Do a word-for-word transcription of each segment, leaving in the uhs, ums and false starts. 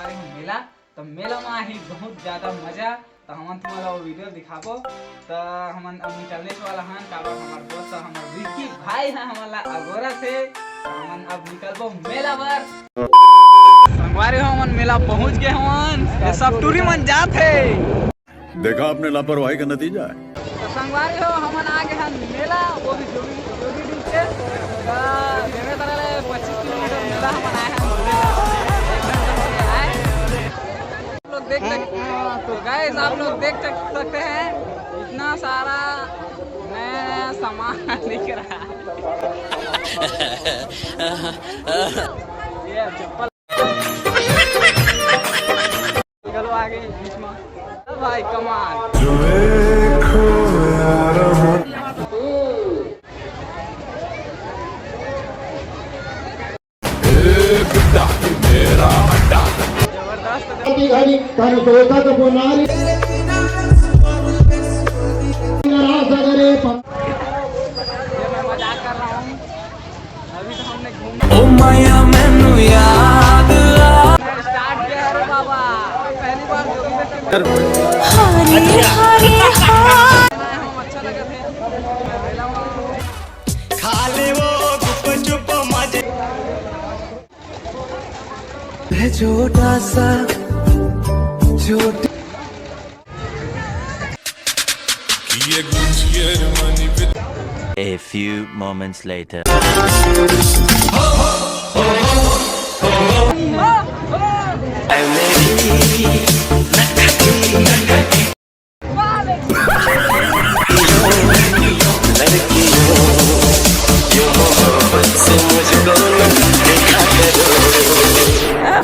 मेला, तो मेला में आही बहुत ज्यादा मजा। तो हमन तुम्हारा वो वीडियो दिखाबो। तो हमन अब निकलने वाला हन, काबर हमार दोस्त, हमार विक्की भाई है, हमन ला अगोरा से। तो हमन अब निकलबो मेला बर। संगवारी हो, हमन मेला पहुंच गए हवन। ये सब टूरी मन जात है। देखा आपने लापरवाही का नतीजा है। तो संगवारी हो, हमन आ गए हन मेला, वो भी जोगी, जोगी डील से। तो मेरे तरह ले पच्चीस किलोमीटर मेला हमन आए हन। आप लोग देख सक-, तो गाइस, आप लोग देख सक-, सकते हैं, इतना सारा नया नया सामान दिख रहा है। ये चप्पल निकलो आगे बीच में। ओ भाई, कमाल। जबरदस्त। ये मैं मजाक कर रहा हूँ, अभी तो हमने घूम ओ माया मैनू याद आ। स्टार्ट किया। अरे बाबा, पहली बार जोगी बेटे में हरे हरे हा। अच्छा लगा थे। खा ले वो गुपचुप मजे। है छोटा सा, छोटा। A few moments later.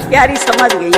प्यारी समझ गई।